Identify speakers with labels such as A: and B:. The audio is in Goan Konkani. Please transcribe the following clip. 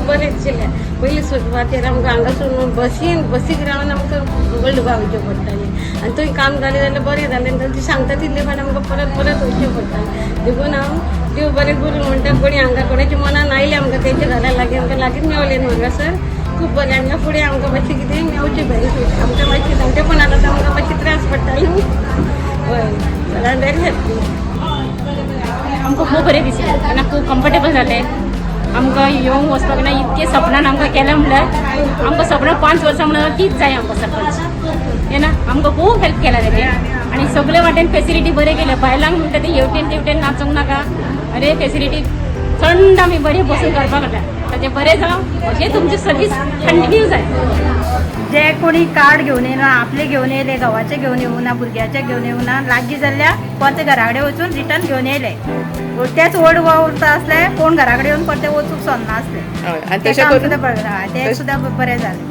A: खूब बरें दिसलें. पयलीं सुरवातेर आमकां हांगासून बसीन बसीक रावन आमकां व्हडलो वचचें पडटालें आनी थंय काम जालें जाल्यार बरें जालें, जाल्यार ती सांगता तितले फावट आमकां परत परत वचचें पडटालें. देखून हांव देव बरें करूं म्हणटा. कोणी हांगा कोणाच्या मनान आयलें आमकां तेंच्या घरा लागीं, आमकां लागींच मेवलें न्हू हांगासर. खूब बरें. आमकां फुडें आमकां मातशें कितें मेवचें बेनिफीट. आमकां मातशें जाणटेपण आतां आमकां मातशें त्रास पडटाले. हय, I am very happy.
B: आमकां खूब बरें दिसलें आनी खूब कम्फर्टेबल जालें आमकां येवंक वचपाक ना. इतकें सपनान आमकां केलें म्हणल्यार आमकां सपनां 5 वर्सां म्हणल्यार तीच जाय आमकां सरपंच हे ना. आमकां खूब हेल्प केला तेणी आनी सगळे वाटेन फेसिलिटी बरें केल्या. बायलांक म्हणटा ते हेवटेन तेवटेन नाचूंक नाका. अरे, फेसिलिटी थंड आमी बरी बसून करपाक मेळटा. ताचें बरें जावं अशें, तुमची सर्वीस कंटिन्यू जाय.
C: जे कोणी कार्ड घेवन येयना, आपले घेवन येयले, घोवाचे घेवन येवना, भुरग्याचे घेवन येवना, लागीं जाल्ल्या परते घरा कडेन वचून रिटर्न घेवन येयले. तेच व्हड उरता आसले, कोण घरा कडेन येवन परते वचूंक सोदना आसले.
D: हय, आनी तशें
C: तें
D: करून
C: सुद्दां बरें, तें सुद्दां बरें जालें.